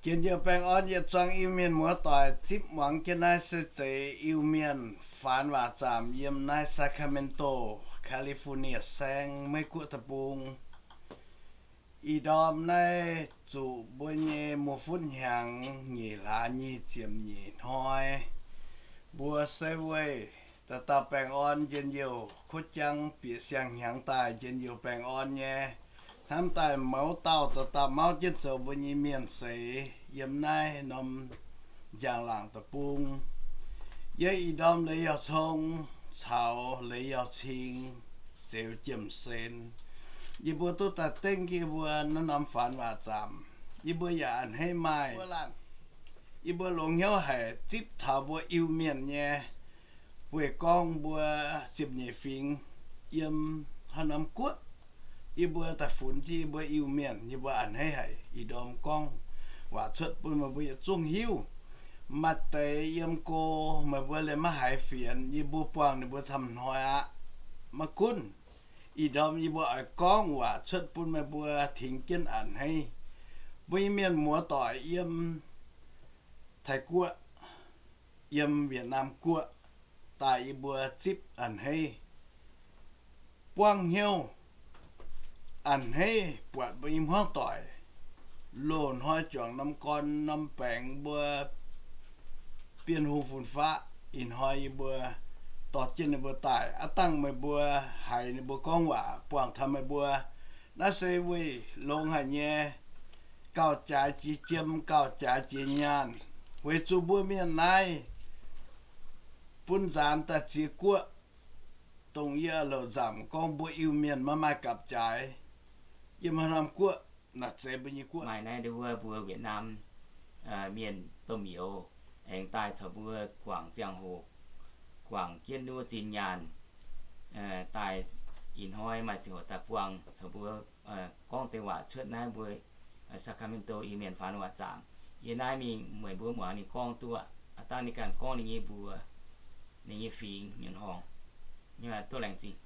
Njien-youh baengh orn yietc zuangx Iu-Mienh muoz-doic zipv muangx jienv naaiv se zeiz Iu-Mienh faanx waac zaamc yiem naaiv Sacramento, California saengv, Meiv Guoqv deic-bung. Ih ndorm naaiv zuqc mbuo nyei muoz-fun hnyangx nyic hlaax nyic ziepc nyeic hnoi. Mbuo se weih dauh dauh baengh orn njien-youh kuotv jangv bieqc siang-hnyangx daaih njien-youh baengh orn nyei. Hnamv daaih mouz dauh dauh dauh mauv jienv zoux mbuo nyei mienh seix yiem naaiv norm njang-laangc deic-bung. Yie ih ndorm Leiz Yauh Cong caux Leiz Yauh Cing, Zeux Jiem-Sen, yie mbuo duqv daaih dengv yie mbuo naaiv norm faanx waac zaamc. Yie mbuo yaac a'hneiv maaih, yie mbuo longx hnyouv haic zipv taux mbuo Iu-Mienh nyei weih gorngv mbuo ziepc nyeic fingx yiem haaix norm guoqv, yie mbuo daaih funx jienv yie mbuo Iu-Mienh, yie mbuo a'hneiv haic. Ih ndorm gorngv waac cuotv bun meih mbuo yietc zungv hiuv. Maaih deix yiem go, meih mbuo liemh maiv haiz fienx, yie mbuo buangh ninh mbuo camv hnoi aqv. Maiv gunv, ih ndorm yie mbuo oix gorngv waac cuotv bun meih mbuo tingx jienv a'hneiv. Mbuo nyei mienh muoz-doic yiem Taiv Guoqv, yiem Wietc Naamh Guoqv daaih yie mbuo zipv a'hneiv, buangv hnyouv, a'hneiv buatc mbuo nyei hmuangv doic. Loz-hnoi juangc norm gorn norm baengx mbuo Bienh Hungh fun-faqv, ih hnoi yie mbuo dorh jienv ninh mbuo daaih. Aav dangh meih mbuo haiz ninh mbuo gorngv waac buangh taux meih mbuo. Naaiv se weih longx haic nyei, gauh jaaix jiex jiem, gauh jaaix jiex nyaanh. Weic zuqc mbuo mienh naaiv bun nzaanx daaih ziex guoqv, dongh yie louc nzamc gorngv mbuo Iu-Mienh maiv maaih gapv-jaaix yiem haaix norm guoqv, naaic zeiz mbuo nyei guoqv. Maaih naaiv ndau wuov mbuo Wietc Naamh mienh domh youz aengx daaih caux mbuo guangc ziangh hoc, guangc jienv wuov zinh nyaanh daaih. Ih hnoi maaih ziangh hoc daaih buangh caux mbuo gorngv deix waac cuotv naaiv mbuo Sacramento Iu-Mienh faanx waac zaamc. Yie naaiv mingh meih mbuo muangx ninh gorngv duqv, aav dangh ninh ganh gorngv ninh nyei mbuox, ninh nyei fingx, mienh horngh, duqv laengz zingh.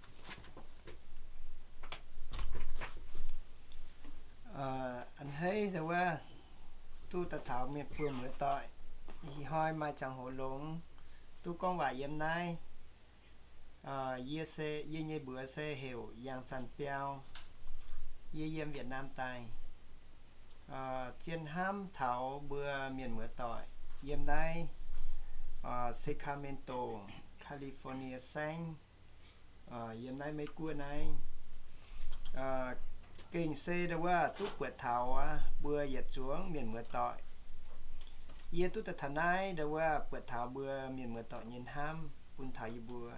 A'hneiv ndau wuov duqv daaih taux mienh buo muoz-doic. Ih hnoi maaih ziangh hoc longx duqv gorngv waac yiem naaiv. Yie se, yie nyei mbuox se heuc Yangh Zanc Biau. Yie yiem Wietc Naamh daaih. Zien hnamv taux mbuo mienh muoz-doic yiem naaiv Sacramento, California saengv, yiem naaiv Meiv Guoqv naaiv. Gengh se ndau wuov duqv buatc taux aqv, mbuo yietc zuangx mienh muoz-doic. Yie duqv daaih taux naaiv ndau wuov buatc taux mbuo mienh muoz-doic nyei hnamv bun taux yie mbuo.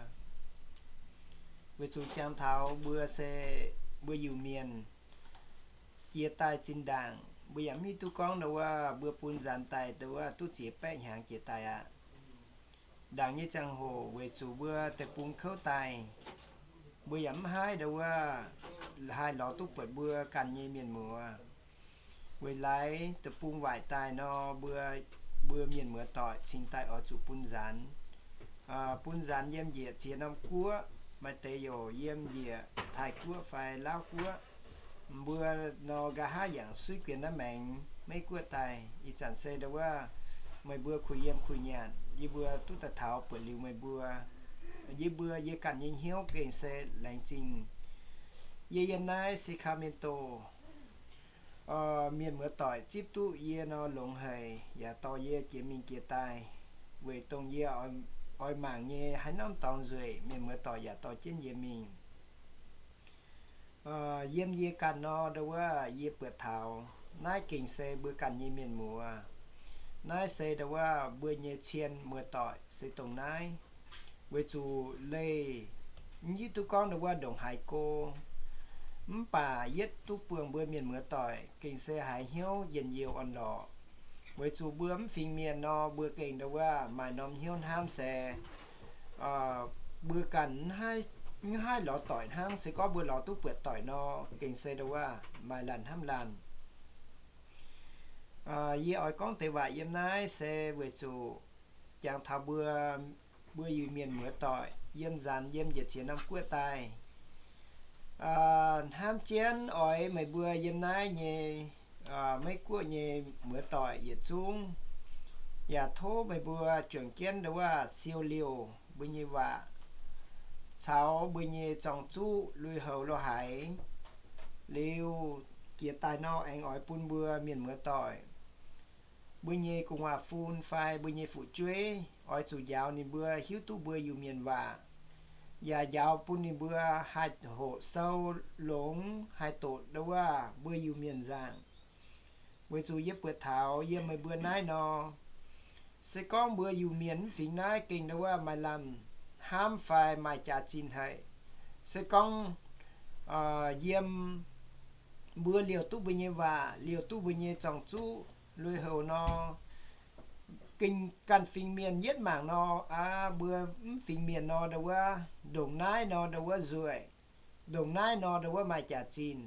Weic zuqc jangx taux mbuo se mbuo Iu-Mienh jiex daaih zinh ndaangc, mbuo yaac mv hiuv duqv gorngv ndau wuov mbuo bun nzaanx daaih ndau wuov duqv ziex baeqv hnyangx jiex daaih aqv. Ndaangc nyei ziangh hoc weic zuqc mbuo deic-bung kouv daaih, mbuo yaac mv haih ndau wuov haih lorz duqv buatc mbuo ganh nyei mienh muoz. Weic laaix deic-bung waaic daaih nor, mbuo, mbuo mienh muoz-doic cingx daaih oix zuqc bun nzaanx. Bun nzaanx yiem njiec ziex norm guoqv, maaih deix youc yiem njiec Taiv Guoqv fai Laauv Guoqv. Mbuo nor nqa'haav yaac suiv guenx naaiv maengx Meiv Guoqv daaih. Ih zanc se ndau wuov meih mbuo kuh yiem kuh nyanc, yie mbuo duqv daaih taux buatc liuz meih mbuo. Yie mbuo, yie ganh nyei hnyouv gengh se laengz zingh. Yie yiem naaiv Sacramento, mienh muoz-doic zipv duqv yie nor longx haic, yaac dorh yie jiex mingh jiex daaih. Weic dongh yie oix mangc nyei haaix norm dorngx nzueic, mienh muoz-doic yaac dorh jienv yie mingh. Yiem yie ganh nor ndau wuov yie buatc taux naaiv gengh se mbuo ganh nyei mienh muoz. Naaiv se ndau wuov mbuo nyei cien muoz-doic se dongh naaiv. Weic zuqc leih mv hiuv duqv gorngv ndau wuov ndongc haaix go, mv baac yietv duqv buangh mbuo mienh muoz-doic gengh se haiz hnyouv njien-youh orn-lorqc. Weic zuqc mbuo mv fingx mienh nor, mbuo gengh ndau wuov maaih norm hnyouv hnamv se mbuo ganh mv haih lorz doic hnangv. Se gorngv mbuo lorz duqv buatc doic nor, gengh se ndau wuov maaih laanh hnamv laanh. Yie oix gorngv deix waac yiem naaiv se weic zuqc jangx taux mbuo, mbuo Iu-Mienh muoz-doic yiem nzaanx yiem njiec ziex norm guoqv daaih. Hnamv jienv oix meih mbuo yiem naaiv nyei Meiv guoqv nyei muoz-doic yietc zungv, yaac tov meih mbuo juangc jienv ndau wuov siou liouh mbuo nyei waac caux mbuo nyei zorng-zuqv lui-houx lo haic. Liuz jiex daaih nor aengx oix bun mbuo mienh muoz-doic, mbuo nyei gu'nguaaz-fun fai mbuo nyei fu'jueiv, oix zuqc njaaux ninh mbuo hiuv duqv mbuo Iu-Mienh waac, yaac njaaux bun ninh mbuo haih hoqc sou longx, haih doqc ndau wuov mbuo Iu-Mienh nzaangc. Weic zuqc yie buatc taux yiem meih mbuo naaiv nor, se gorngv mbuo Iu-Mienh mv fingx naaiv gengh ndau wuov maaih lamh hnamv fai maaih jaax-zinh haic. Se gorngv yiem mbuo liouh duqv mbuo nyei waac, liouh duqv mbuo nyei zorng-zuqv lui-houx nor, gengh ganh fingx mienh yietv mangc nor, aa, mbuo mv fingx mienh nor ndau wuov ndongc naaiv nor ndau wuov nzueic, ndongc naaiv nor ndau wuov maaih jaax-zinh.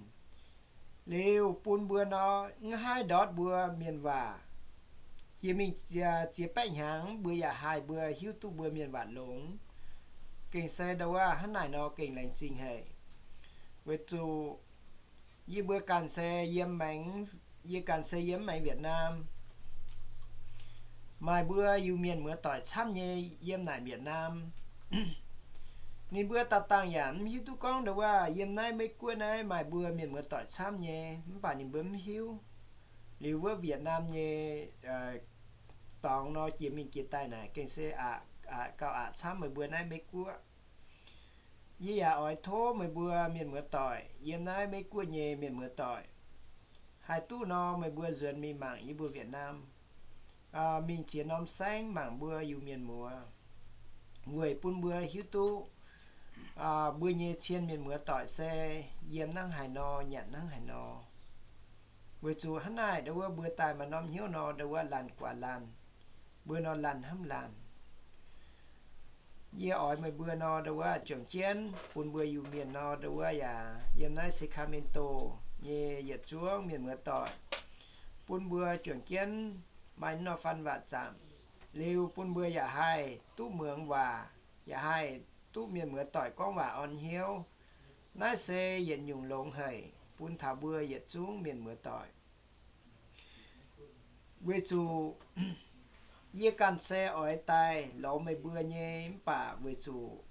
Liuz bun mbuo nor mv haih ndortv mbuo mienh waac. Jiex mingh ziex baeqv hnyangx mbuo yaac haih mbuo hiuv duqv mbuo mienh waac longx. Gengh se ndau wuov hnangv naaic nor gengh laengz zingh haic. Weic zuqc yie mbuo ganh se yiem maengx, yie ganh se yiem maengx Việt Nam. Maaih mbuo Iu-Mienh muoz-doic camv nyei yiem naaic Việt Nam. Ninh mbuo dauh dangh yaac mv hiuv duqv gorngv ndau wuov yiem naaiv Meiv Guoqv naaiv maaih mbuo mienh muoz-doic camv nyei, mv baac ninh mbuo mv hiuv. Liuz wuov Việt Nam nyei dorngx nor jiex mingh jiex daaih naaic gengh se aqc, gauh aqc camv meih mbuo naaiv Meiv Guoqv. Yie yaac oix tov meih mbuo mienh muoz-doic yiem naaiv Meiv Guoqv nyei mienh muoz-doic, haih duqv nor meih mbuo nzuonx mingh mangc yie mbuo Việt Nam, mingh ziex norm saengv mangc mbuo Iu-Mienh muoz, weic bun mbuo hiuv duqv mbuo nyei cien mienh muoz-doic se yiem hnangv haaix nor, nyanc hnangv haaix nor. Weic zuqc hnangv naaic ndau wuov mbuo daaih maaih norm hnyouv nor ndau wuov laanh guaax laanh, mbuo nor laanh hnamv laanh. Yie oix meih mbuo nor ndau wuov juangc jienv bun mbuo Iu-Mienh nor ndau wuov yaac yiem naaiv Sacramento nyei yietc zungv mienh muoz-doic, bun mbuo juangc jienv maaih norm faan waac zaamc, liuz bun mbuo yaac haih duqv muangx waac, yaac haih duqv mienh muoz-doic gorngv waac orn hnyouv. Naaiv se yietc nyungc longx haic bun taux mbuo yietc zungv mienh muoz-doic. Weic zuqc yie ganh se oix daaih lorz meih mbuo nyei, mv baac weic zuqc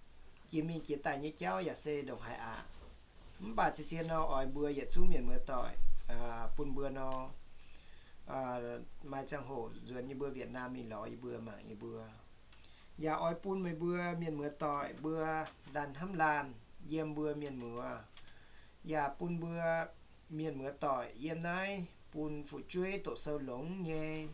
jiex mingh jiex daaih nyei jauv yaac se ndongc haaix aqc. Mv baac zien-zien nor oix mbuo yietc zungv mienh muoz-doic, bun mbuo nor maaih ziangh hoc nzuonx yie mbuo Việt Nam mingh lorz yie mbuo mangc yie mbuo. Yaac oix bun meih mbuo mienh muoz-doic mbuo laanh hnamv laanh yiem mbuo mienh muoz, yaac bun mbuo mienh muoz-doic yiem naaiv bun fu'jueiv doqc sou longx nyei.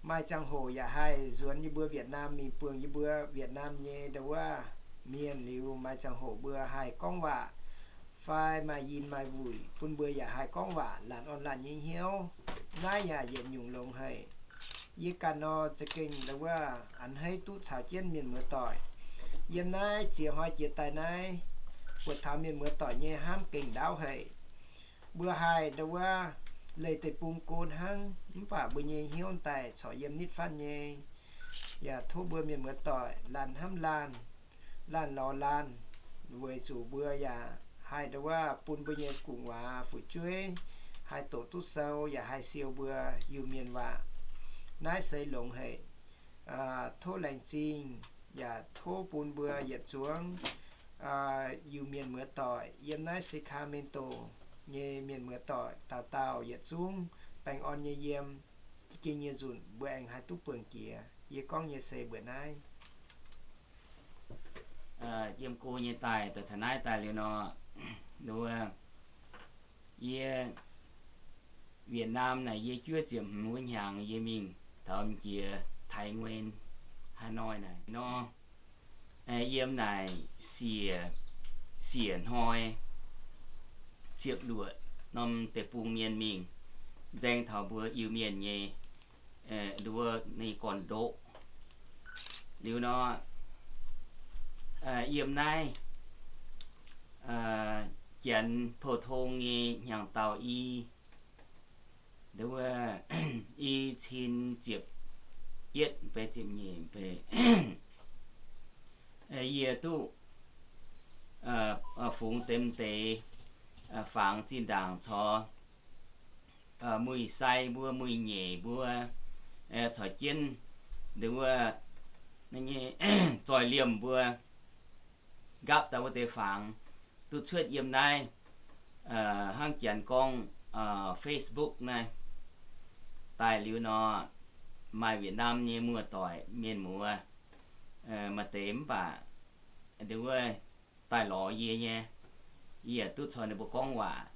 Maaih ziangh hoc yaac haih nzuonx yie mbuo Việt Nam mingh buangh yie mbuo Việt Nam nyei ndau wuov mienh liuz, maaih ziangh hoc mbuo haih gorngv waac fai maaih yinh maaih wuic bun mbuo yaac haih gorngv waac laanh orn laanh nyei hnyouv. Naaiv yaac yietc nyungc longx haic. Yie ganh nor za'gengh ndau wuov a'hneiv duqv caux jienv mienh muoz-doic yiem naaiv ziex hnoi jiex daaih naaiv, buatc taux mienh muoz-doic nyei hnamv gengh ndaauv haic. Mbuo haih ndau wuov leih deic-bung go hnangv, mv baac mbuo nyei hnyouv daaih corc yiem nitv fatv nyei. Yaac tov mbuo mienh muoz-doic laanh hnamv laanh, laanh lorz laanh, weic zuqc mbuo yaac haih ndau wuov bun mbuo nyei gu'nguaaz fu'jueiv haih doqc duqv sou, yaac haih siou mbuo Iu-Mienh waac. Naaiv se longx haic. Tov laengz zingh, yaac tov bun mbuo yietc zungv Iu-Mienh muoz-doic yiem naaiv Sacramento nyei mienh muoz-doic dauh dauh yietc zungv baengh orn nyei yiem. Ging nyei nzunc mbuo aengx haih duqv buangh jiex. Yie gorngv nyei se mbuoqc naaiv. Yiem go nyei daaih, daaih taux naaiv daaih liuz nor, nduov, yie Việt Nam naaic yie juov ziepc hmz wuov hnyangx yie mingh taux m'jiex Thái Nguyên, Hà Nội naaic nor, yiem naaic siec, siec hnoi ziepc luoqc norm deic-bung mienh mingh nzaeng taux mbuo Iu-Mienh nyei nduov ninh gorn-ndoqv. Liuz nor, yiem naaiv janx pou-tong nyei hnyangx-daauh i, nduov, i cin ziepc yietv beiv ziepc nyeic beiv, yie duqv fungx deix fangx zinh ndaangc corc muic sai mbuo, muic nyeic mbuo, caux jienv nduov wuov zoih liemh mbuo nqaapv daaih wuov deix fangx duqv cuotv yiem naaiv hnangv janx gorngv Facebook naaiv daaih liuz nor, maaih Vietnam nyei muoz-doic mienh muoz maaih deix mv baac nduov wuov daaih lorz yie nyei, yie yaac duqv caux ninh mbuo gorngv waac,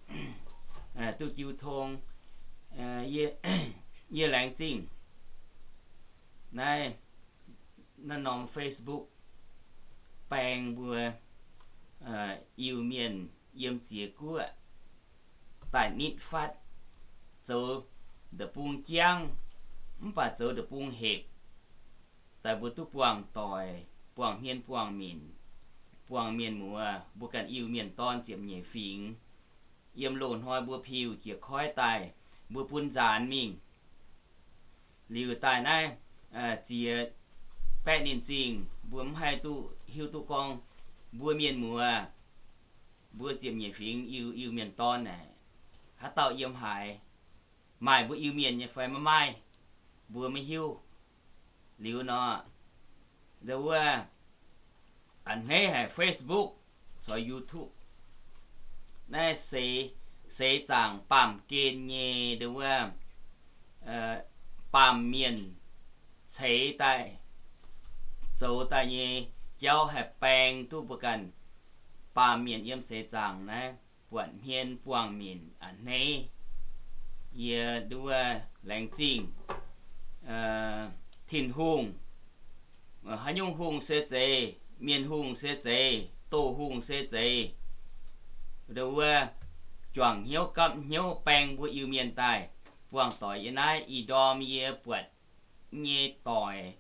duqv jiu tong. Yie laengz zingh naaiv, naaiv norm Facebook baeng mbuo Iu-Mienh yiem ziex guoqv daaih nitv fatv, zoux nda'bung jangv mv baac zoux nda'bung hepc daaih mbuo duqv buangh doic, buangh hmien buangh minc, buangh mienh muoz, mbuo ganh Iu-Mienh dorn ziepc nyeic fingx, yiem loz-hnoi mbuo piuh jiez koiv daaih, mbuo bun nzaanx mingh. Liuz daaih naaiv ziex baeqv ninh zingh mbuo mv haih duqv hiuv duqv gorngv mbuo mienh muoz, mbuo ziepc nyeic fingx Iu-Mienh dorn naaic, haaix dauh yiem haaix, maaih mbuo Iu-Mienh nyei fai maiv maaih, mbuo maiv hiuv. Liuz nor, nduov wuov a'hneiv haic Facebook caux YouTube naaiv seix, seix zaangc baamh gen nyei nduov wuov baamh mienh ceix daaih, zoux daaih nyei jauv haih baeng duqv mbuo ganh baamh mienh yiem seix zaangc naaiv buatc hmien buangh minc a'hneiv. Yie nduov wuov laengz zingh Tin-Hungh. Haaix nyungc hungh se zeiz, mienh hungh se zeiz, doz hungh se zeiz, nduov wuov juangc hnyouv gapv hnyouv baeng mbuo Iu-Mienh daaih buangh doic yiem naaiv ih ndorm yie buatc nyei doic.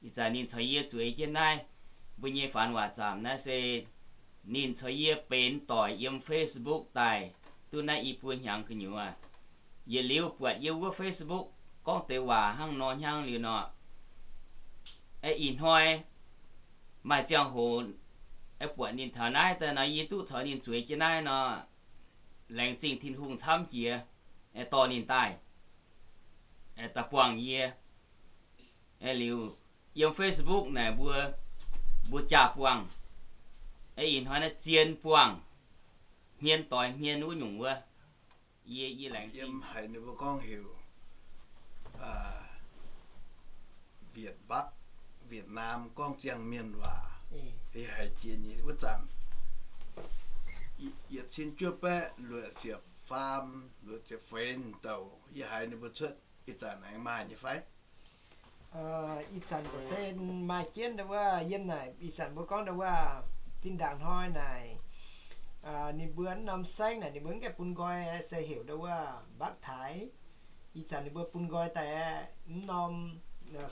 Ih zanc ninh caux yie zueiz jienv naaiv mbuo nyei Faanx Waac Zaamc naaiv se ninh caux yie benx doic yiem Facebook daaih duqv naaiv i buo hnyangx gu'nyuoz. Yietc liuz buatc yie wuov Facebook gorngv deix waac hnangv nor hnyangx liuz nor, ih hnoi maaih ziangh hoc buatc ninh taux naaiv daaih nor, yie duqv caux ninh zueiz jienv naaiv nor, laengz zingh Tin-Hungh camv jiex, dorh ninh daaih, daaih buangh yie. Liuz yiem Facebook naaic mbuo, mbuo jaa-buangh, ih hnoi naaiv zien buangh, hmien doix hmien wuov nyungc wuov. Yie, yie laengz zingh. Yiem haiz ninh mbuo gorngv heuc Việt Bắc, Việt Nam gorngv ziangh mienh waac, yie haiz jiex nyei wuov zanc, yietc cin juov baeqv luoqc ziepc faam, luoqc ziepc feix douc, yie haiz ninh mbuo cuotv ih zanc aengx maaih nyei fai? Ih zanc se maaih jienv nduov wuov yiem naaic, ih zanc mbuo gorngv nduov wuov zinh ndaangc hnoi naaic, ninh mbuo norm saengv naaic ninh mbuo mv gaengh bun nqoi se heuc nduov wuov Bắc Thái. Ih zanc ninh mbuo bun nqoi daaih aeqv, mv norm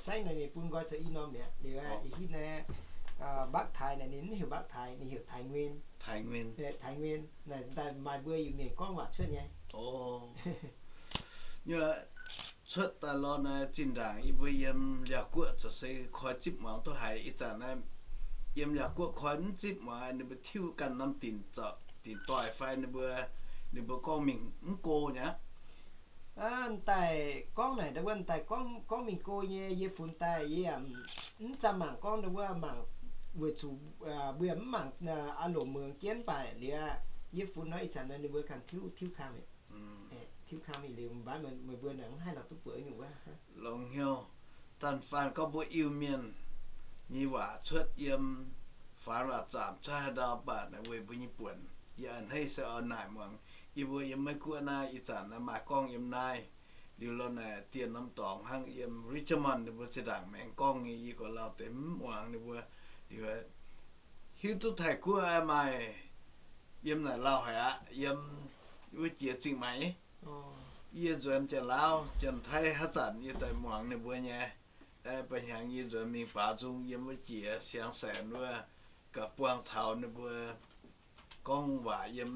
saengv naaic ninh bun nqoi zoux i norm mi'aqv. Liuz ih hitv naaiv Bắc Thái naaic ninh mv heuc Bắc Thái, ninh heuc Thái Nguyên. Thái Nguyên. Naaic maaih mbuo Iu-Mienh gorngv waac cuotv nyei. Cuotv daaih lorz naaiv zinh ndaangc yie mbuo yiem Liaauc Guoqv zoux se koi zipv muangx duqv haiz. Ih zanc naaiv yiem Liaauc Guoqv koi mv zipv muangx, ninh mbuo tiuv ganh norm dinc zoux dinc doic fai ninh mbuo, ninh mbuo gorngv mingh mv go nyei aqv. Daaih gorngv naaic, da'wuov daaih gorngv mingh go nyei, yie funx daaih yie yaac mv zaah mangc gorngv da'wuov mangc, weic zuqc mbuo yaac mv mangc aa loc muangx jienv mv baac liuz, yie funx nor ih zanc ninh mbuo ganh tiuv, tiuv kang, tiuv kang mingh liuz, mv baac meih mbuo naaic mv haih lorz duqv buoz nyungc wuov. Longx hnyouv, da'faanh gorngv mbuo Iu-Mienh nyei waac cuotv yiem Faanx Waac Zaamc cuotv haaix ndau mv baac naaic weic mbuo nyei buonc, yie a'hneiv se oix naaic muangx. Yie mbuo yiem Meiv Guoqv naaiv ih zanc naaiv maaih gorngv yiem naaiv. Liuz lorz naaic dien norm dorngx hnangv yiem Richmond ninh mbuo zinh ndaangc maengx gorngv nyei, yie gorx-lauh deix mv muangx ninh mbuo. Liuz hiuv duqv Taiv-Guoqv maaih yiem naaic lauh haic aqv, yiem wuov jiex Zingh Maix. Yie nzuonx Janx-Lauv Janx-Taiv haaix zanc yie daaih muangx ninh mbuo nyei. Ba'hnyangx yie nzuonx mingh baaux nzung yiem wuov jiex Siang Saenx wuov, ga'buangh taux ninh mbuo gorngv waac yiem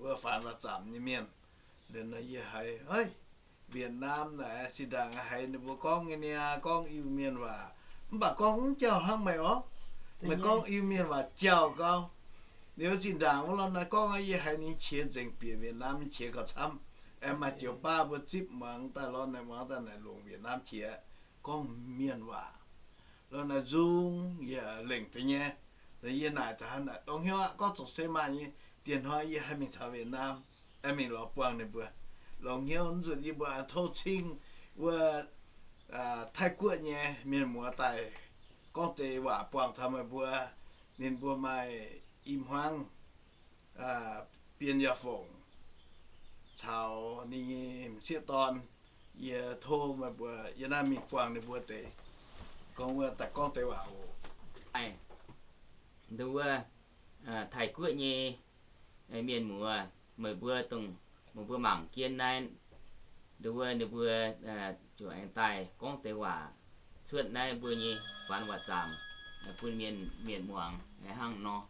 wuov Faanx Waac Zaamc nyei mienh. Liuz nor yie haiz, Việt Nam naaic zinh ndaangc haiz ninh mbuo gorngv nyei niaa, gorngv Iu-Mienh waac, mv baac gorngv mv jauh hnangv meih orv. Meih gorngv Iu-Mienh waac jauh gau. Liuz zinh ndaangc wuov lorz naaiv gorngv yie haiz ninh qiex nzengc bieqc Việt Nam nyei qiex gauh camv. Aengx maaih joux baav mbuo zipv muangx daaih lorz naaic, muangx daaih naaic longc Việt Nam qiex gorngv mienh waac. Lorz naaic nzung yaac lengc deix nyei. Yie naaic daaih naaic longx hnyouv aqv, gorngv zoux se maaih nyei. Dieh hnoi yie haih mingh taux Việt Nam, aengx mingh lorz buangh ninh mbuo. Longx hnyouv nzunc yie mbuo tov cing wuov Taiv-Guoqv nyei mienh muoz daaih gorngv deix waac buangh taux meih mbuo. Ninh mbuo maaih i hmuangv Bienh Yauh Fongc caux ninh nyei m'sieqv dorn. Yie tov meih mbuo yie naaiv mingh buangh ninh mbuo deix, gorngv wuov daaih gorngv deix waac oc. Nduov, Taiv-Guoqv nyei mienh muoz, meih mbuo dongh meih mbuo mangc jienv naaiv, nduov, ninh mbuo ziouc aengx daaih gorngv deix waac cuotv naaiv mbuo nyei Faan Waac Zaangc bun mienh, mienh muangx hnangv nor.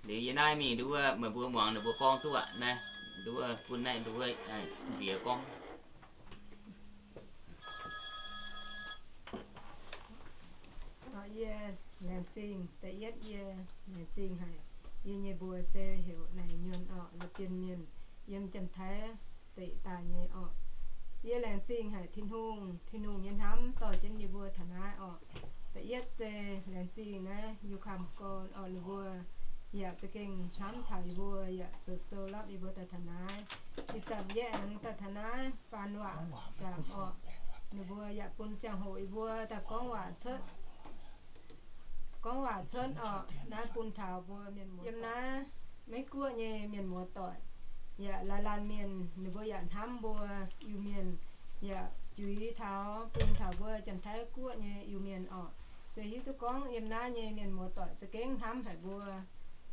Liuz yie naaiv mingh nduov, meih mbuo muangx ninh mbuo gorngv duqv aqv naaiv. Nduov bun naaiv nduov nziex gorngv. Yie laengz zingh, da'yietv yie laengz zingh haic yie nyei mbuox se heuc Naaic Nyuonh orqc, la'bienh mienh yiem Janx-Taiv deic daaih nyei orqc. Yie laengz zingh haic Tin-Hungh, Tin-Hungh nyei hnamv dorh jienv yie mbuo taux naaiv orqc. Da'yietv se laengz zingh naaiv Youth Camp gorn orqc, ninh mbuo yaac za'gengh hnamv taux yie mbuo, yaac zoux sou lopv yie mbuo daaih taux naaiv. Ih zanc yie aengx daaih taux naaiv Faan Waac Zaangc orqc, ninh mbuo yaac bun ziangh hoc yie mbuo daaih gorngv waac cuotv, gorngv waac cuotv orqc, naaiv bun taux mbuo mienh muoz yiem naaiv Meiv Guoqv nyei mienh muoz doic, yaac laanh laanh mienh ninh mbuo yaac hnamv mbuo Iu-Mienh, yaac juix taux bun taux mbuo Janx-Taiv Guoqv nyei Iu-Mienh orqc. Se hiuv duqv gorngv yiem naaiv nyei mienh muoz doic za'gengh hnamv haic mbuo,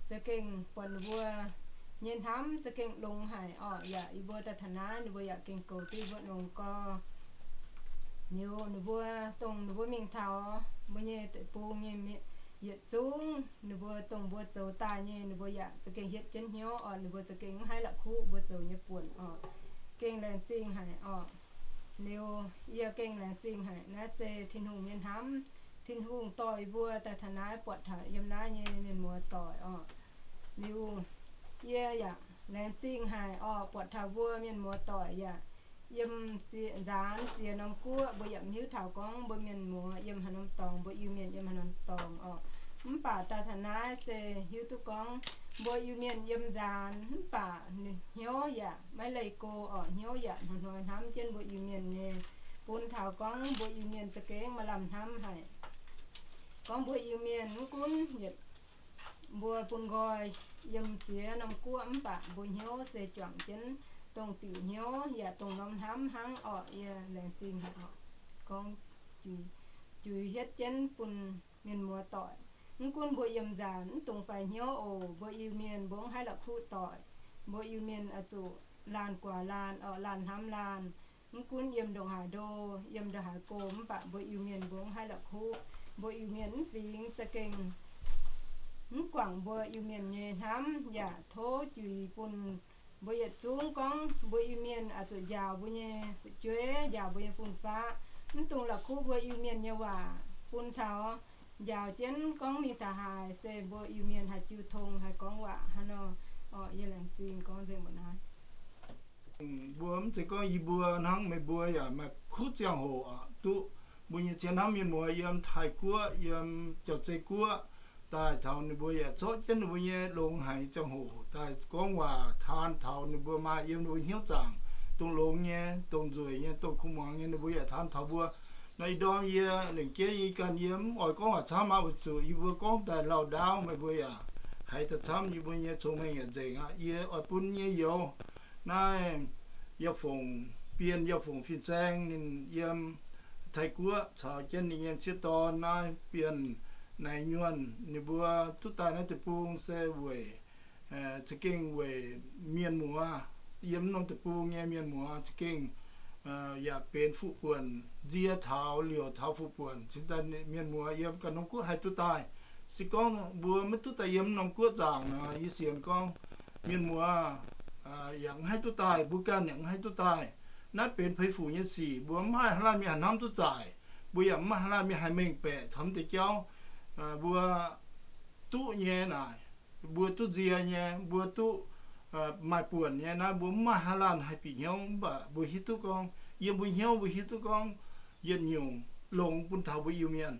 za'gengh buatc ninh mbuo nyei hnamv za'gengh longx haic orqc. Yaac yie mbuo daaih taux naaiv ninh mbuo yaac gengh goux duqv mbuo longx gorx. Liuz ninh mbuo dongh ninh mbuo mingh taux mbuo nyei deic-bung nyei yietc zungv, ninh mbuo dongh mbuo zoux daaih nyei ninh mbuo yaac za'gengh hietv jienv hnyouv orqc. Ninh mbuo za'gengh mv haih la'kuqv mbuo zoux nyei buonc orqc. Gengh laengz zingh haic orqc. Liuz yie gengh laengz zingh haic. Naaiv se Tin-Hungh nyei hnamv. Tin-Hungh dorh yie mbuo daaih taux naaiv, buatc taux yiem naaiv nyei mienh muoz doic orqc. Liuz yie yaac laengz zingh haic orqc, buatc taux mbuo mienh muoz doic yaac yiem nzaanx ziex norm guoqv. Mbuo yaac mv hiuv taux gorngv mbuo mienh muoz yiem haaix norm dorngx, mbuo Iu-Mienh yiem haaix norm dorngx orqc. Mv baac daaih taux naaiv se hiuv duqv gorngv mbuo Iu-Mienh yiem nzaanx mv baac hnyouv yaac maiv leih go orqc. Hnyouv yaac hnoi-hnoi hnamv jienv mbuo Iu-Mienh nyei, bun taux gorngv mbuo Iu-Mienh za'gengh maaih lamh hnamv haic. Gorngv mbuo Iu-Mienh mv gunv yietc mbuo bun nqoi yiem ziex norm guoqv mv baac mbuo hnyouv se juangc jienv dongh diuc hnyouv yaac dongh norm hnamv hnangv orqc. Yie laengz zingh haic orqc. Gorngv juix hietv jienv bun mienh muoz doic. Mv gunv mbuo yiem nzaanx mv dungx faix hnyouv oc. Mbuo Iu-Mienh mbuo mv haih la'kuqv doic. Mbuo Iu-Mienh oix zuqc laanh guaax laanh orqc, laanh hnamv laanh. Mv gunv yiem ndongc haaix ndo, yiem ndongc haaix go mv baac mbuo Iu-Mienh mbuo mv haih la'kuqv. Mbuo Iu-Mienh mv fingx za'gengh mv guangc mbuo Iu-Mienh nyei hnamv. Yaac tov juix bun mbuo yietc zungv gorngv mbuo Iu-Mienh oix zuqc njaaux mbuo nyei fu'jueiv, njaaux mbuo nyei fun-faqv. Mv dungx la'kuqv mbuo Iu-Mienh nyei waac bun taux njaaux jienv gorngv mingh taux haaix se mbuo Iu-Mienh haih jiu tong, haih gorngv waac hnangv nor. Orqc, yie laengz zingh gorngv nzengc mbuoqc naaiv. Mbuo mv zeiz gorngv yie mbuo hnangv, meih mbuo yaac maaih kuv ziangh hoc duqv mbuo nyei zien hnamv mienh muoz yiem Taiv-Guoqv, yiem Jauv-Zei Guoqv daaih taux ninh mbuo yaac zorqv jienv ninh mbuo nyei longx haic nyei ziangh hoc daaih gorngv waac taan taux ninh mbuo maaih yiem ninh mbuo hnyouv zaangc dongh longx nyei, dongh nzueic nyei, dongh kuv muangx nyei, ninh mbuo yaac taan taux mbuo. Naaiv ih ndorm yie lengc jeiv yie ganh yie mv oix gorngv waac camv aqv, weic zuqc yie mbuo gorngv daaih lauh ndaauv, meih mbuo yaac haiz daaih camv, yie mbuo nyei cong-mengh yaac nzengc aqv. Yie oix bun nyei youz naaiv Yauh Fongc, Bienh Yauh Fongc fin-saeng ninh yiem Taiv-Guoqv caux jienv ninh nyei m'sieqv dorn naaiv Bienh Naaiv Nyuonh, ninh mbuo duqv daaih naaiv deic-bung se weic za'gengh weic mienh muoz, yiem norm deic-bung nyei mienh muoz za'gengh yaac benx fuqv buonc, nzie taux liouc taux fuqv buonc. Cingx daaih mienh muoz yiem ganh norm guoqv haih duqv daaih. Se gorngv mbuo maiv duqv daaih yiem norm guoqv nzaangc nor, yie sienx gorngv mienh muoz yaac mv haih duqv daaih, mbuo ganh yaac mv haih duqv daaih. Naaiv benx peix fuc nyei sic, mbuo mv maaih haaix laanh mienh haih hnamv duqv zaaic, mbuo yaac mv maaih haaix laanh mienh haih mengh baeqc taux mv deix jauv. Mbuo duqv nyei naaic, mbuo duqv nzie nyei, mbuo duqv maaih buonc nyei naaiv, mbuo mv maaih haaix laanh haih bieqc hnyouv, mv baac mbuo hiuv duqv gorngv, yiem mbuo hnyouv mbuo hiuv duqv gorngv yietc nyungc longx bun taux mbuo Iu-Mienh.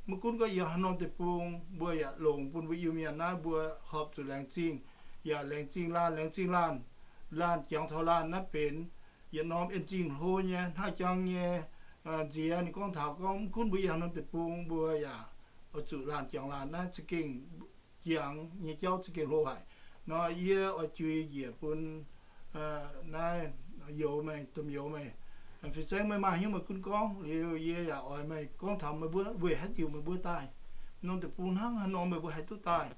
Maiv gunv gorngv yiem haaix norm deic-bung, mbuo yaac longx bun mbuo Iu-Mienh naaiv, mbuo horpc zuqc laengz zingh, yaac laengz zingh laanh, laengz zingh laanh, laanh jangx taux laanh naaiv benx yietc norm en zingh hlo nyei, hnangv jangx nyei nziex ninh gorngv taux gorngv mv gunv mbuo yiem haaix norm deic-bung, mbuo yaac oix zuqc laanh jangx laanh naaiv za'gengh jangx nyei jauv za'gengh hlo haic. Nor yie oix jui njiec bun naaiv youz meih, domh youz meih, fin-saeng meih maaih hnyouv meih gunv gorngv. Liuz yie yaac oix meih gorngv taux meih mbuo weic haaix diuc meih mbuo daaih norm deic-bung, hnangv haaix nor meih mbuo haih duqv daaih,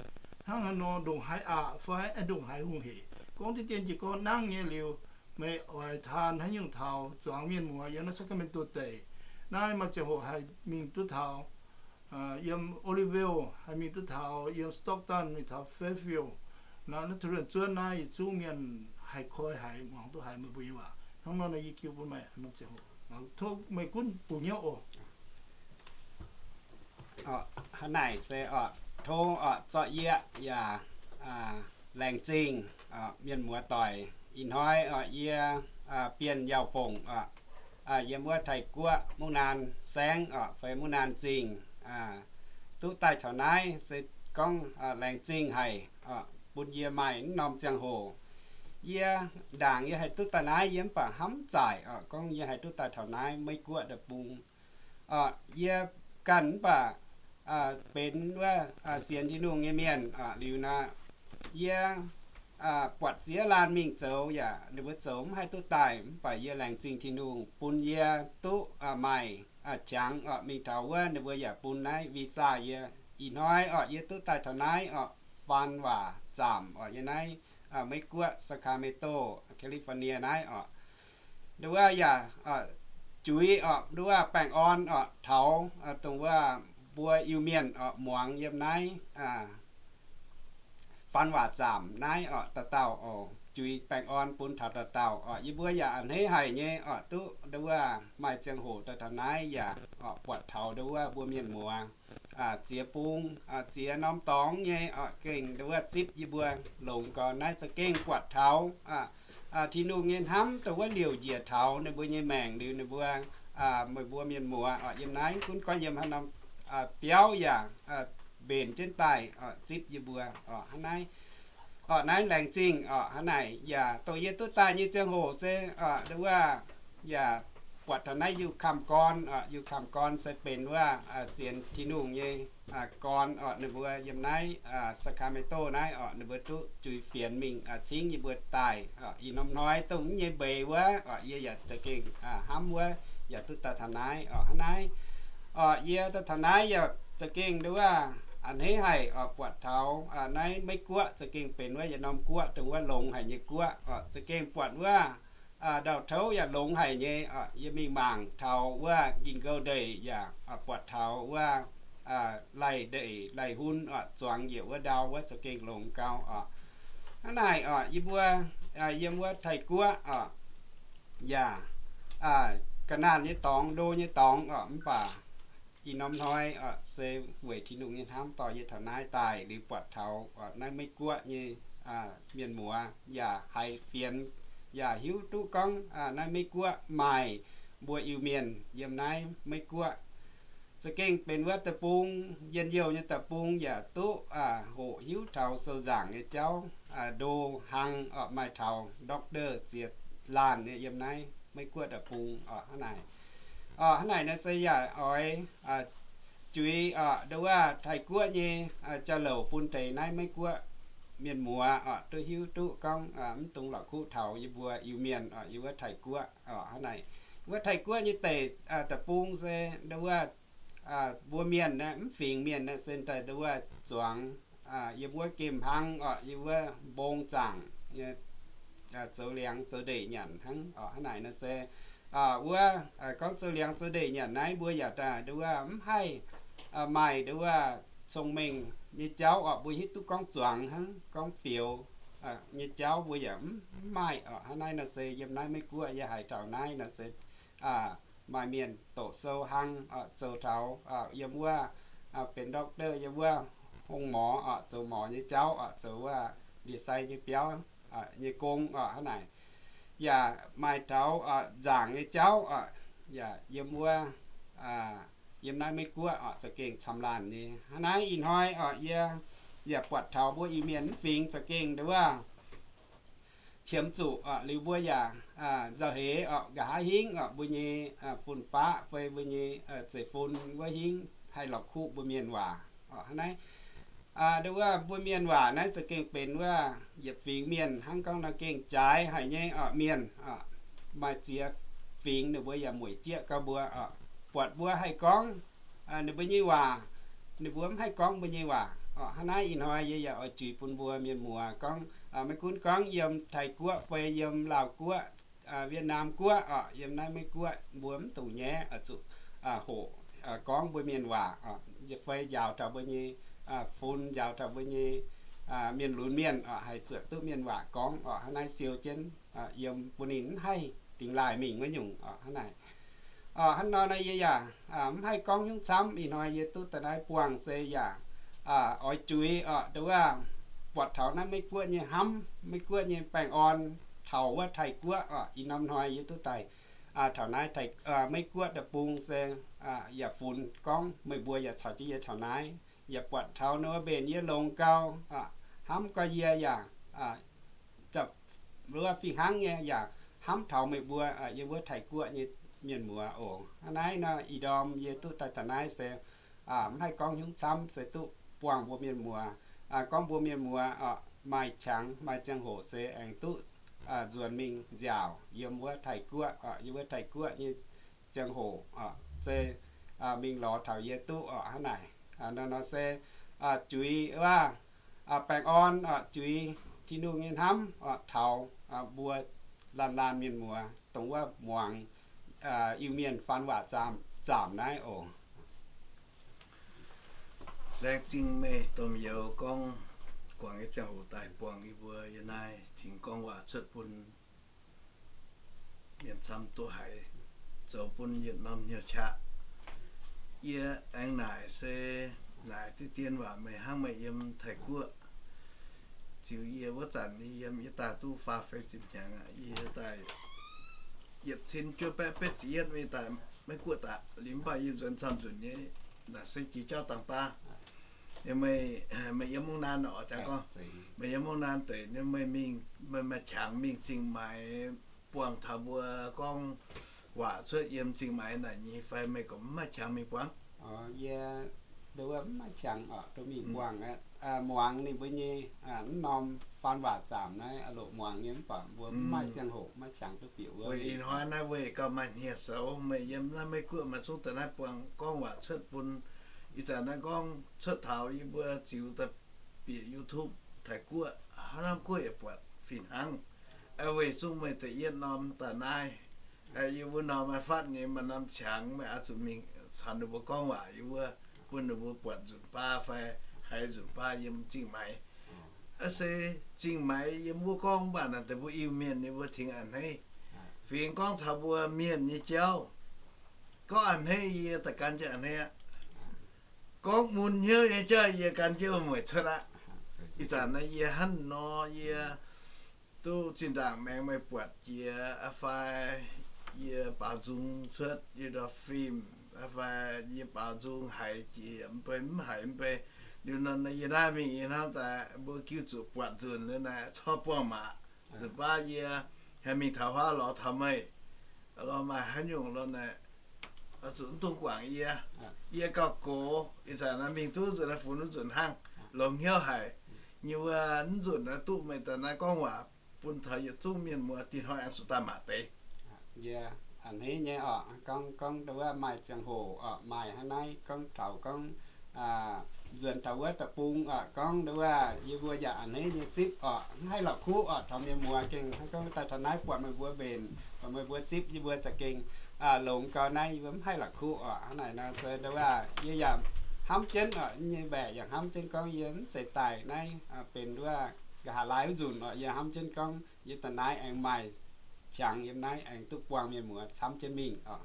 hnangv haaix nor, ndongc haaix aqc fai ndongc haaix hungh hec. Gorngv diqv dien jiez gorn nangv nyei liuz, meih oix taan haaix nyungc taux zuangx mienh muoz yiem naaiv Sacramento deic. Naaiv maaih ziangh hoc haih mingh duqv taux yiem Oroville, haih mingh duqv taux yiem Stockton, mingh taux Fairfield. Naaiv, naaiv Turen zuonv naaiv yietc zungv mienh haih koi haiz, muangx duqv haiz meih mbuo nyei waac. Hnangv nor nor yie jiu bun meih norm ziangh hoc, tov meih gunv bungx hnyouv oc. Hnangv naaic se oc, tov oc, zorqv yie yaac laengz zingh mienh muoz doic. Ih hnoi oc, yie Bienh Yauh Fongc oc, yiem wuov Taiv-Guoqv Mungv Naan Saengv oc, fai Mungv Naan Zingh, duqv daaih taux naaiv se gorngv laengz zingh haic bun yie maaih wuov norm ziangh hoc. Yie ndaangc yie haih duqv daaih naaiv, yie mv baac hnamv zaaic oc, gorngv yie haih duqv daaih taux naaiv Meiv Guoqv deic-bung. Yie ganh mv baac benx wuov sienx Tin-Hungh nyei mienh liuz nor, yie buatc ziex laanh mingh zoux yaac ninh mbuo zoux mv haih duqv daaih, mv baac yie laengz zingh Tin-Hungh bun yie duqv maaih qangx oc mingh taux wuov, ninh mbuo yaac bun naaiv visa yie. Ih hnoi oc, yie duqv daaih taux naaiv oc, faan waac zaamc oc, yiem naaiv Meiv Guoqv Sacramento, California naaiv oc. Nduov wuov yaac juix oc, nduov wuov baengh orn oc, taux dongh wuov mbuo Iu-Mienh oc muangx yiem naaiv faan waac zaamc naaiv oc, dauh dauh oc, juix baengh orn bun taux dauh dauh oc. Yie mbuo yaac a'hneiv haic nyei oc, duqv nduov wuov maaih ziangh hoc daaih taux naaiv yaac oc buatc taux nduov wuov mbuo mienh muoz ziex bung, ziex norm dorngx nyei oc, gengh nduov wuov zipv yie mbuo longx gau. Naaiv za'gengh buatc taux Tin-Hungh nyei hnamv dongh wuov liouc njiec taux ninh mbuo nyei maengc liuz ninh mbuo, meih mbuo mienh muoz oc, yiem naaiv gunv gorngv yiem haaix norm biauv yaac mbenc jienv daaih oc, zipv yie mbuo oc, hnangv naaiv. Oc, naaiv laengz zingh oc, hnangv naaic yaac dongh yie duqv daaih nyei ziangh hoc se oc, nduov wuov yaac buatc taux naaiv Yiuh Kamh Gorn oc. Yiuh Kamh Gorn se benx wuov sienx Tin-Hungh nyei gorn oc, ninh mbuo yiem naaiv Sacramento naaiv oc, ninh mbuo duqv juix fienx mingh cingv yie mbuo daaih oc. Ih norm hnoi dongh nyei mbeix wuov oc, yie yaac za'gengh hnamv wuov yaac duqv daaih taux naaiv oc, hnangv naaiv. Oc, yie daaih taux naaiv yaac za'gengh nduov wuov a'hneiv haic oc, buatc taux naaiv Meiv Guoqv za'gengh benx wuov yietc norm guoqv dongh wuov longx haic nyei guoqv oc, za'gengh buatc wuov ndau-touv yaac longx haic nyei oc. Yie mingh mangc taux wuov Ging-Gouv Ndeic yaac buatc taux wuov laih ndeic laih hun oc, zuangx njiec wuov ndau wuov za'gengh longx gau oc. Hnangv naaic oc, yie mbuo yiem wuov Taiv-Guoqv oc, yaac ga'naanh nyei dorngx, ndo nyei dorngx oc, mv baac ih norm hnoi oc, se weic Tin-Hungh nyei hnamv dorh yie taux naaiv daaih liuz buatc taux naaiv Meiv Guoqv nyei mienh muoz yaac haiz fienx, yaac hiuv duqv gorngv naaiv Meiv Guoqv maaih mbuo Iu-Mienh yiem naaiv Meiv Guoqv. Za'gengh benx wuov deic-bung, njien-youh nyei deic-bung yaac duqv hoqc hiuv taux sou nzaangc nyei jauv, ndo hnangv oc, maaih taux doctor ziex laanh nyei yiem naaiv Meiv Guoqv deic-bung oc, hnangv naaic. Oc, hnangv naaic nor se yaac oix juix oc, nduov wuov Taiv-Guoqv nyei jauv-louc bun deix naaiv Meiv Guoqv mienh muoz oc duqv hiuv duqv gorngv mv dungx la'kuqv taux yie mbuo Iu-Mienh oc, yiem wuov Taiv-Guoqv oc, hnangv naaic. Wuov Taiv-Guoqv nyei deic, deic-bung se nduov wuov mbuo mienh naaiv, mv fingx mienh naaiv se daaih nduov wuov zuangx yiem wuov gemh hnangv oc, yiem wuov mbong zaangc, zoux liangx zoux ndeic nyanc hnangv oc, hnangv naaic nor se wuov gorngv zoux liangx zoux ndeic nyanc naaiv mbuo yaac daaih nduov wuov mv haih maaih nduov wuov cong-mengh nyei jauv oc, mbuo hiuv duqv gorngv zuangx hnangv, gorngv fioux nyei jauv mbuo yaac mv maaih oc, hnangv naaiv nor se yiem naaiv Meiv Guoqv yie haiz taux naaiv nor se maaih mienh doqc sou hnangv oc, zoux taux yiem wuov benx doctor, yiem wuov hongh morx oc, zoux morx nyei jauv oc, zoux wuov ndie-sai nyei biauv nyei gong oc. Hnangv naaic yaac maaih taux nzaangc nyei jauv oc, yaac yiem wuov, yiem naaiv Meiv Guoqv oc, za'gengh camv laanh nyei. Hnangv naaiv ih hnoi oc, yie yaac buatc taux mbuo Iu-Mienh mv fingx za'gengh nduov qiemx zuqc oc, liuz mbuo yaac nzauh heix oc, nqa'haav hingv oc, mbuo nyei fun-faqv fai mbuo nyei zeiv-fun wuov hingv haih la'kuqv mbuo mienh waac oc. Hnangv naaiv nduov wuov mbuo mienh waac naaiv za'gengh benx wuov yietc fingx mienh hnangv gorngv nor gengh jaaix haic nyei oc, mienh oc, maaih ziex fingx ninh mbuo yaac mueic jieqv gau mbuo oc, buatc mbuo haih gorngv ninh mbuo nyei waac, ninh mbuo mv haih gorngv mbuo nyei waac oc. Hnangv naaiv ih hnoi yie yaac oix juix bun mbuo mienh muoz gorngv, maiv gunv gorngv yiem Taiv Guoqv fai yiem Laauh Guoqv, Wietnam Guoqv oc, yiem naaiv Meiv Guoqv mbuo mv dungx nyaiv oix zuqc hoqc gorngv mbuo mienh waac oc, fai njaaux taux mbuo nyei fun, njaaux taux mbuo nyei mienh lunx mienh oc, haih zuotc duqv mienh waac gorngv oc. Hnangv naaiv siou jienv yiem bun ninh mv haih dingx laaih mingh wuov nyungc oc. Hnangv naaic oc, hnangv nor naaiv yie yaac mv haih gorngv hnyouv camv. Ih hnoi yie duqv daaih naaiv buangh se yaac oix juix oc, nduov wuov buatc taux naaiv Meiv Guoqv nyei hnamv, Meiv Guoqv nyei baengh orn taux wuov Taiv Guoqv oc. Ih norm hnoi yie duqv daaih taux naaiv Meiv Guoqv deic-bung se yaac funx gorngv meih mbuo yaac caux jienv yie taux naaiv, yaac buatc taux ninh mbuo mbenc yie longx gau, hnamv gau yie yaac wuov fih hnangv nyei yaac hnamv taux meih mbuo yiem wuov Taiv Guoqv nyei mienh muoz oc. Hnangv naaiv nor ih ndorm yie duqv daaih taux naaiv se mv haih gorngv hnyouv camv, se duqv buangh mbuo mienh muoz, gorngv mbuo mienh muoz maaih qangx maaih ziangh hoc se aengx duqv nzuonx mingh nziaauc yiem wuov Taiv Guoqv, yiem wuov Taiv Guoqv nyei ziangh hoc se mingh lorz taux yie duqv oc. Hnangv naaic nor, nor se juix wuov baengh orn oc, juix Tin-Hungh nyei hnamv oc taux mbuo laanh laanh mienh muoz dongh wuov muangx Iu-Mienh faan waac zaamc naaiv oc. Laengz zingh meih domh youz gorngv guangc nyei ziangh hoc daaih buangh yie mbuo yiem naaiv tengx gorngv waac cuotv bun mienh camv duqv haiz, zoux bun yietc norm hnyouv qaqv. Yie aengx naaic se naaic diqv dien waac meih hnangv meih yiem Taiv Guoqv ziux yie wuov zanc, yie yiem yie daaih duqv faah feix ziepc hnyangx aqv. Yie daaih yietc cin juov baeqv betv ziepc yietv mingh daaih Meiv Guoqv daaih, liuz mv baac yie nzuonx camv nzunc nyei naaic se jiex jauv dangh baav. Meih, meih yiem mungv naanv oc, jangx gorngv meih yiem mungv naanv deix, meih mingh, meih maaih qangx mingh Zingh Maix buangh taux mbuo gorngv waac cuotv yiem Zingh Maix naaic nyei fai meih gorngv mv maaih qangx mingh buangh? Yie nduov mv maaih qangx oc, nduov mingh buangh aqv. Muangx ninh mbuo nyei mv norm faan waac zaamc naaiv, loc muangx nyei, mv baac mbuo mv maaih ziangh hoc, mv maaih qangx duqv bieqc wuov. Weic ih hnoi naaiv weic gauh maaih hniev-soux, meih yiem naaiv Meiv Guoqv maaih zungv daaih naaiv buangh gorngv waac cuotv bun ih zanc naaiv gorngv cuotv taux yie mbuo ziux daaih bieqc YouTube Taiv Guoqv, hnangv naaiv guoqv yaac buatc fih hnangv. Weic zuqc meih da'yietv norm daaih naaiv, yie wuov norm maaih fatv nyei maaih norm qangx, meih oix zuqc mingh caux ninh mbuo gorngv waac yie wuov, bun ninh mbuo buatc nzunc baav fai haiz nzunc baav yiem Zingh Maix. Se Zingh Maix yiem wuov gorngv mv baac naaic deix mbuo Iu-Mienh yie mbuo tengx a'hneiv. Fingx gorngv caux mbuo Mienh nyei jauv, gorngv a'hneiv yie da'gan jienv a'hneiv aqv. Gorngv mun hnyouv nyei jauv yie gan jienv mueic cuotv aqv. Ih zanc naaiv yie hnangv nor yie duqv zinh ndaangc maengx meih buatc jiex aqv fai, yie baaux nzung cuotv yie ndorm fim aqv fai, yie baaux nzung haiz jiex mv bei mv haiz mv bei. Liuz nor yie naaiv mingh yie hnamv daaih mbuo giu zuqc buatc nzunc liuz naaic corc buangh mangc. Nzunc baav yie haih mingh taux huaav lorz taux meih, lorz maaih haaix nyungc lorz naaic, zuqc mv dungx guangc yie. Yie gauh gox, ih zanc naaiv mingh duqv nzunc naaiv funx duqv nzunc hnangv, longx hnyouv haic. Nyei wuov mv nzunc naaiv duqv meih daaih naaiv gorngv waac bun taux yietc zungv mienh muoz dinh hnoi aengx zuqc daaih mangc deix. Yie a'hneiv nyei oc, gorngv, gorngv nduov maaih ziangh hoc oc, maaih hnangv naaiv gorngv taux gorngv nzuonx taux wuov deic-bung oc, gorngv nduov yie mbuo yaac a'hneiv nyei zipv oc, mv haih la'kuqv oc. Taux mienh muoz gengh hnangv gorngv daaih taux naaiv buatc meih mbuo mbenc, buatc meih mbuo zipv yie mbuo za'gengh longx gau. Naaiv yie mbuo mv haih la'kuqv oc. Hnangv naaic nor se nduov yie yaac hnamv jienv oc, nyei mbaeqc yaac hnamv jienv gorngv yie mv zeiz daaih naaiv benx nduov nqa'haav laai wuov nzunc oc. Yie hnamv jienv gorngv yie daaih naaiv aengx maaih qangx yiem naaiv aengx duqv buangh mienh muoz camv jienv mingh oc.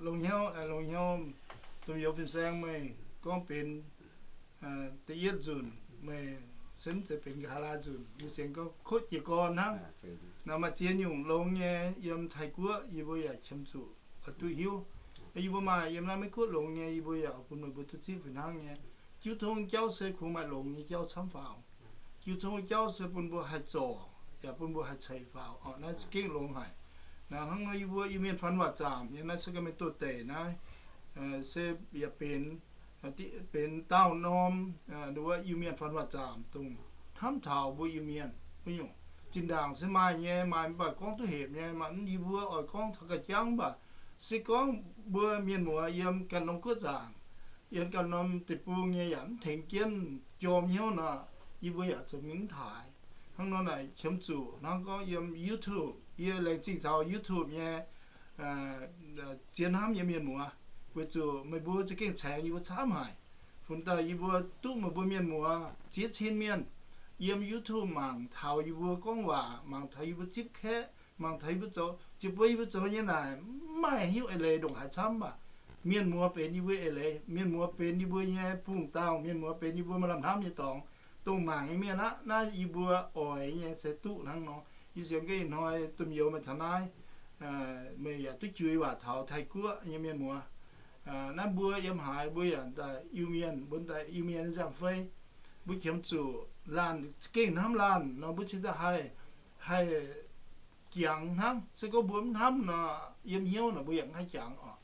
Longx hnyouv, longx hnyouv, domh youz fin-saeng meih gorngv benx da'yietv nzunc meih se mv zeiz benx nqa'haav laai nzunc. Yie sienx gorngv kotv jiez gorn hnangv. Naaiv maaih ziex nyungc longx nyei yiem Taiv-Guoqv, yie mbuo yaac qiemx zuqc oix duqv hiuv. Yie mbuo maaih yiem naaiv Meiv-Guoqv longx nyei, yie mbuo yaac bun meih mbuo duqv zipv fih hnangv nyei. Jiu tong jauv se kungx maaih longx nyei jauv camv faaux. Jiu tong jauv se bun mbuo haih zorc yaac bun mbuo haih ceix faaux. Naaiv za'gengh longx haic. Naaiv hnangv nor yie mbuo Iu-Mienh Fan Waac Zaamc nyei naaiv se ganh mingh doh deic naaiv, se yaac benx benx daauh norm wuov Iu-Mienh Fan Waac Zaamc dongh hnamv taux mbuo Iu-Mienh wuov nyungc. Zinh ndaangc se maaih nyei, maaih mv baac gorngv duqv hepc nyei. Maaih yie mbuo oix gorngv taux ga'jangv mv baac se gorngv mbuo mienh muoz yiem ganh norm guoqv zaangc, yiem ganh norm deic-bung nyei yaac mv tengx jienv jorm hnyouv nor, yie mbuo yaac zoux mingh mv taaix. Hnangv nor naaic qiemx zuqc hnangv gorngv yiem YouTube, yie laengz zingh taux YouTube nyei zien hnamv nyei mienh muoz, weic zuqc meih mbuo za'gengh caengx yie mbuo camv haic. Funx daaih yie mbuo duqv meih mbuo mienh muoz ziex cin mienh yiem YouTube mangc taux yie mbuo gorngv waac, mangc taux yie mbuo zipv kaeqv, mangc taux yie mbuo zoux, ziouc buo yie mbuo zoux nyei naaic mv maaih hnyouv eix leiz ndongc haaix camv baac mienh muoz benx yie mbuo eix leiz, mienh muoz benx yie mbuo nyei bungx dauh, mienh muoz benx yie mbuo maaih lamh hnamv nyei dorngx. Dongh mangc nyei mienh aqv, naaiv yie mbuo oix nyei se duqv hnangv nor. Yie sienx gaax ih hnoi domh youz meih taux naaiv, meih yaac duqv jui waac taux Taiv-Guoqv nyei mienh muoz. Naaiv mbuo yiem haaix mbuo yaac daaih Iu-Mienh, mbuo daaih Iu-Mienh nyei nziaamv-fei. Mbuo qiemx zuqc laanh za'gengh hnamv laanh nor mbuo cingx daaih haih, haih jangx hnangv. Se gorngv mbuo mv hnamv nor, yiem hnyouv nor mbuo yaac mv haih jangx oc.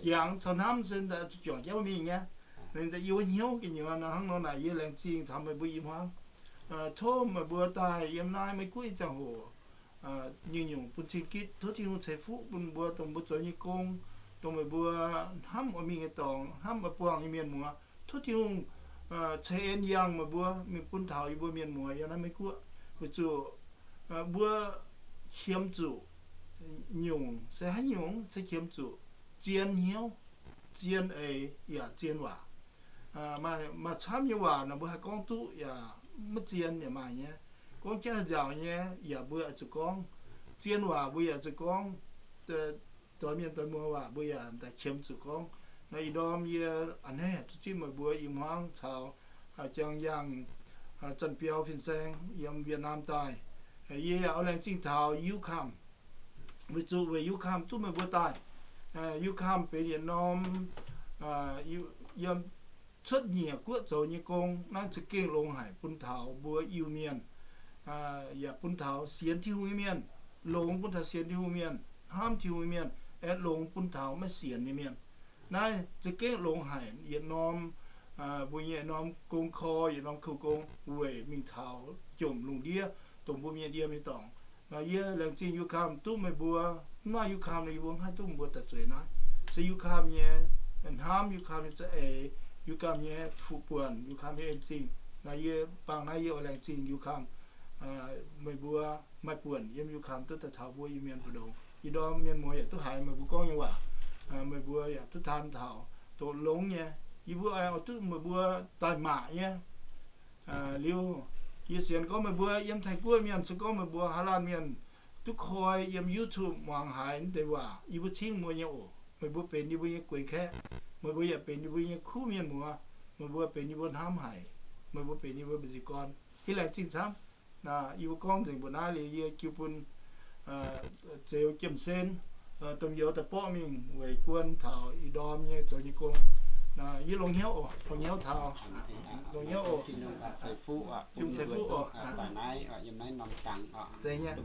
Jangx caux hnamv se daaih zuqc juangc jauv mingh nyei. Ninh daaih yiem wuov hnyouv gu'nyuoz nor hnangv nor naaic yie laengz zingh taux meih mbuo i hmuangv. Tov meih mbuo daaih yiem naaiv Meiv-Guoqv ih ziangh hoc nyungc-nyungc bun cing-gitv, tov Tin-Hungh ceix fuqv bun mbuo dongh mbuo zoux nyei gong, dongh meih mbuo hnamv oix mingh nyei dorngx, hnamv oix buangh nyei mienh muoz. Tov Tin-Hungh ceix en yangh meih mbuo mingh bun taux yie mbuo mienh muoz yiem naaiv Meiv-Guoqv. Weic zuqc mbuo qiemx zuqc nyungc se haaix nyungc se qiemx zuqc zien hnyouv, zien eix yaac zien waac. Maaih camv nyei waac nor mbuo haih gorngv duqv yaac maiv zien yaac maaih nyei. Gorngv jauv nziaauc nyei yaac mbuo oix zuqc gorngv. Zien waac mbuo yaac zuqc gorngv. Doix mienh doix muoz waac mbuo yaac daaih qiemx zuqc gorngv. Naaiv ih ndorm yie a'hneiv duqv zipv meih mbuo i hmuangv caux jangx yangh Zanc Biaux fin-saeng yiem Việt Nam daaih. Yie yaac oix laengz zingh taux Youcom, weic zuqc weic Youcom duqv meih mbuo daaih. Youcom benx yietc norm yiem cuotv nyieqc guoqv zoux nyei gong. Naaiv za'gengh longx haic bun taux mbuo Iu-Mienh, yaac bun taux sienx Tin-Hungh nyei mienh, longx bun taux sienx Tin-Hungh mienh, hnamv Tin-Hungh nyei mienh, aengx longx bun taux maiv sienx nyei mienh. Naaiv za'gengh longx haic yietc norm, mbuo nyei norm gong kor, yietc norm kouv gong weic mingh taux jomc lungh ndiev dongh mbuo mienh yiem nyei dorngx. Nor yie laengz zingh Youcom duqv meih mbuo. Mv maaih Youcom nor yie mbuo mv haih duqv mbuo daaih zueiz naaiv. Se Youcom nyei hnamv, Youcom nyei za'eix, Youcom nyei fuqv buonc, Youcom nyei en-zingh. Nor yie bangc naaiv yie oix laengz zingh Youcom. Meih mbuo maaih buonc yiem Youcom duqv daaih taux mbuo Iu-Mienh mbu'ndongx. Ih ndorm mienh muoz yaac duqv haiz meih mbuo gorngv nyei waac, meih mbuo yaac duqv taan taux doqc longx nyei. Yie mbuo aengx oix duqv meih mbuo daaih mangc nyei. Liuz, yie sienx gorngv meih mbuo yiem Taiv-Guoqv mienh, se gorngv meih mbuo Haav Laanh mienh duqv koi yiem YouTube muangx haiz naaiv deix waac, yie mbuo cingv mbuo nyei oc. Meih mbuo benx yie mbuo nyei gueix kaeqv, meih mbuo yaac benx yie mbuo nyei kuv mienh muoz, meih mbuo benx yie mbuo hnamv haic, meih mbuo benx yie mbuo mbu'ziex gorn. Yie laengz zingh camv. Yie mbuo gorngv nzengc mbuo naaiv liuz yie jiu bun Zeux Jiem-Sen, domh youz daaih borqv mingh weic guon taux ih ndorm nyei zoux nyei gong. Yie longx hnyouv oc, longx hnyouv taux, longx hnyouv oc. Jiem-Sen fuqv oc. Zeiz nyei.